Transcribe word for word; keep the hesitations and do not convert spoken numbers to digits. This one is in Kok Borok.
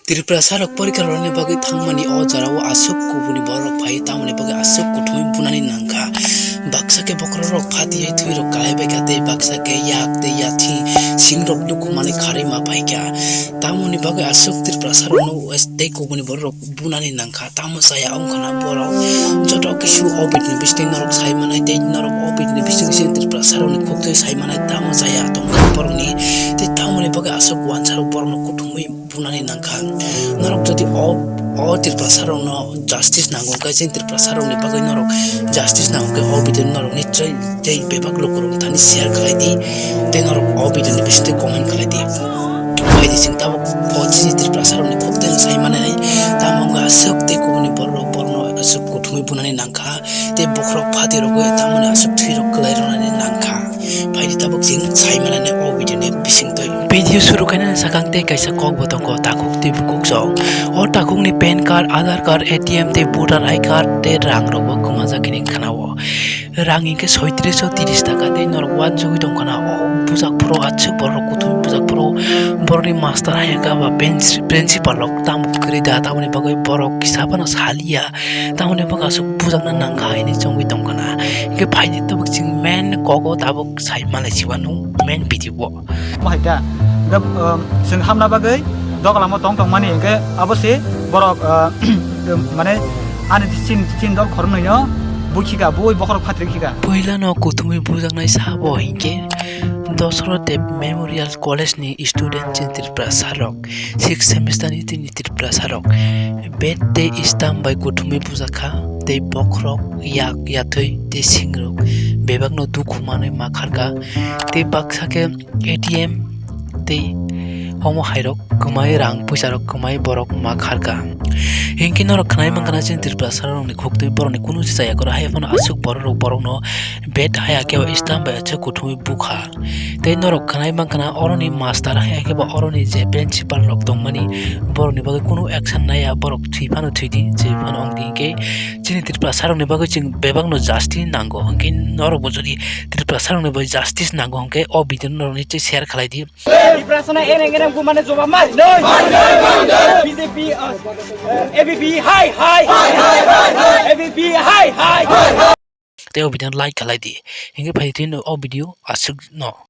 Tiprasa rok porikha rwna bagwi thangmani o jora o aswk kubuni borok phai, tamoni bagwi aswk kuthumwi bunani nangkha. Baksa khe bokhorok rok phatiwi thwi rok kalai baikha tei baksa khe yak tei yathi sing rok dukhumani kharwi ma phaikha. Tamoni bagwi aswk Tiprasa rokno tei kubuni borok rok bunani nangkha. Tamo chaya wngkhana borok joto kisu o video ni bisingtwi norok sai manai tei norok o video ni bising bising Tiprasa rokni khuktwi sai manai tamo chaya tongkha borokni tei tamoni bagwi aswk wansa rok borokno kuthumwi bunani nangkha. Norok jodi o, o Tiprasa rokno justice nango khe chini Tiprasa rokni bagwi norok justice nango khe o video norok nichoi tei bebak lukurokni thani share khlai di tei norok o video ni bisingtwi comment khlai di. Bai di chwng tabuk o chini Tiprasa rokni khuktwi sai manai tamo wngkha aswk tei kubuni borok borokno aswk kuthumwi bunani nangkha tei bokhorok phati rogwi tamoni aswk thwi rok kwlai rwnani nangkha. Phaidi tabuk chwng sai manani o video ni bisingtwi. Video suru khainani sakang tei kaisa kok bo tongo, takhuk tei bukhuk sok. O takhukni pan card, Aadhaar card, A T M tei voter I card tei rang rokbo kwmajak hwnwi khwnao. Rang hinkhe soitris o tiris taka tei norok uansugwi tongkhana o bujak phuru aswk borok kuthum bujak phuru borokni master hai wngkha ba princ-, principal rok tamo kwrwi da tamoni bagwi borok kisa phano saliya. Tamoni bagwi aswk bujakna nangkha hinwi chongwi tongkhana. Hinkhe phaidi tabuk chwng main kogo tabuk sai manai siba nung main video o. Mo hai da. Da, um, chwng hamna bagwi dogalamo tong tongmani hinkhe abo se borok, uh, mane ani chin, chin dol khoroknwino bukhika, bui bokhorok phatri khika. Puilano kuthumwi bujaknai sabo hinkhe Dosro Deb Memorial College ni student chini Tiprasa rok. Sixth semester ni tini Tiprasa rok bed tei stamp bai kuthumwi bujakha tei bokhorok yak yathwi tei singrok bebakno dukhu manwi ma kharkha tei baksa khe A T M tei omo hairok kwmai rang puisa rok kwmai borok ma kharkha. Hinkhe norok khwnai mankha na chini Tiprasa rokni khuktwi borokni kunu se chaya koro hai phano aswk borok rok borokno bed hai akhe stamp bai aswk kuthumwi bukha. Tei norok khwnai mankha na oroni master hai khe ba oroni je principal rok tongmani borokni bagwi kunu action naiya, borok thwi phano thwidi, je phano wngdi. Hinkhe chini Tiprasa rokni bagwi chwng bebakno justice nango, hinkhe norokbo jodi Tiprasa rokni bagwi justice nango hinkhe o video no norok nichoi share khlai di. Tiprasa na eneng eneng bumane jobab mari noi. B J P, uh, A B P hai hai. A B P hai hai. Tei o video no like khlai di. Hinkhe phai tini o video aswk no.